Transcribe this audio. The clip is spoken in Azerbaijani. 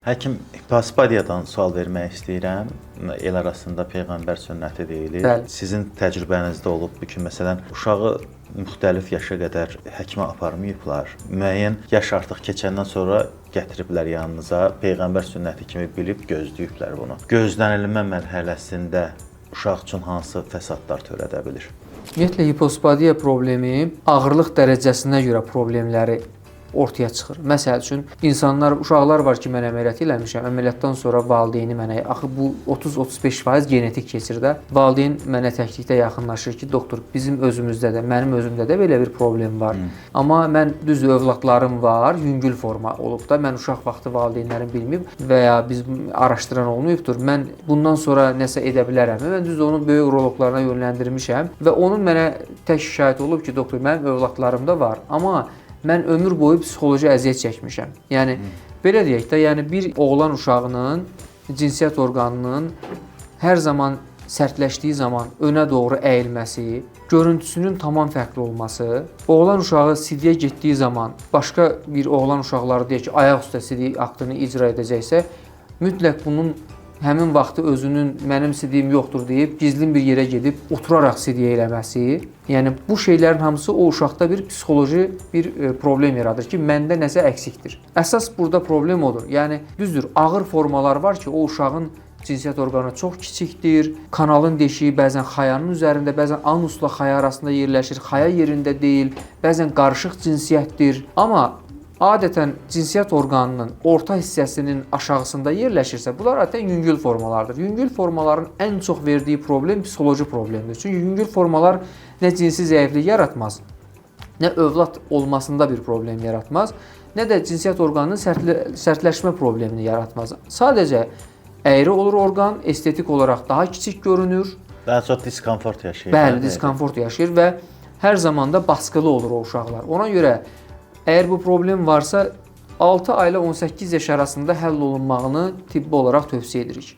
Həkim, hipospadiyadan sual vermək istəyirəm. El arasında peyğəmbər sünnəti deyilir. Bəli. Sizin təcrübənizdə olub ki, məsələn, uşağı müxtəlif yaşa qədər həkimə aparmayıblar. Müəyyən yaş artıq keçəndən sonra gətiriblər yanınıza, peyğəmbər sünnəti kimi bilib gözləyiblər bunu. Gözlənilmə mərhələsində uşaq üçün hansı fəsadlar törədə bilir? Ümumiyyətlə hipospadiya problemi ağırlıq dərəcəsinə görə problemləri ortaya çıxır. Məsəl üçün insanlar, uşaqlar var ki, mən əməliyyat eləmişəm. Əməliyyatdan sonra valideyni mənə, axı bu 30-35% genetik keçir də. Valideyn mənə təklikdə yaxınlaşır ki, doktor, bizim özümüzdə də, mənim özümdə də belə bir problem var. Amma mən düzdür, övladlarım var, yüngül forma olub da. Mən uşaq vaxtı valideynlərim bilməyib və ya biz araşdıran olmayıbdır. Mən bundan sonra nəsə edə bilərəmmi? Mən düzdür, onu böyük uroloqlarına yönləndirmişəm və onun mənə tək şikayət olub ki, doktor, mənim övladlarımda var, amma mən ömür boyu psixoloji əziyyət çəkmişəm. Yəni belə deyək də, yəni bir oğlan uşağının cinsiyyət orqanının hər zaman sərtləşdiyi zaman önə doğru əyilməsi, görüntüsünün tamam fərqli olması, oğlan uşağı sidiyə getdiyi zaman başqa bir oğlan uşaqları deyək ki, ayaq üstə sidik aktını icra edəcəksə, mütləq bunun həmin vaxtı özünün mənim sidiyim yoxdur deyib gizlin bir yerə gedib oturaraq sidiyə eləməsi, yəni bu şeylərin hamısı o uşaqda bir psixoloji bir problem yaradır ki, məndə nəsə əksikdir. Əsas burada problem odur. Yəni düzdür, ağır formalar var ki, o uşağın cinsiyyət orqanı çox kiçikdir, kanalın deşiyi bəzən xayanın üzərində, bəzən anusla xaya arasında yerləşir, xaya yerində deyil, bəzən qarışıq cinsiyyətdir. Amma adətən cinsiyyət orqanının orta hissəsinin aşağısında yerləşirsə, bunlar adətən yüngül formalardır. Yüngül formaların ən çox verdiyi problem psixoloji problemdir. Çünki yüngül formalar nə cinsi zəiflik yaratmaz, nə övlad olmasında bir problem yaratmaz, nə də cinsiyyət orqanının sərtləşmə problemini yaratmaz. Sadəcə əyri olur orqan, estetik olaraq daha kiçik görünür. Daha çox diskomfort yaşayır. Bəli, diskomfort yaşayır və hər zaman da baskılı olur o uşaqlar. Ona görə əgər bu problem varsa, 6 ayla 18 yaş arasında həll olunmağını tibbi olaraq tövsiyə edirik.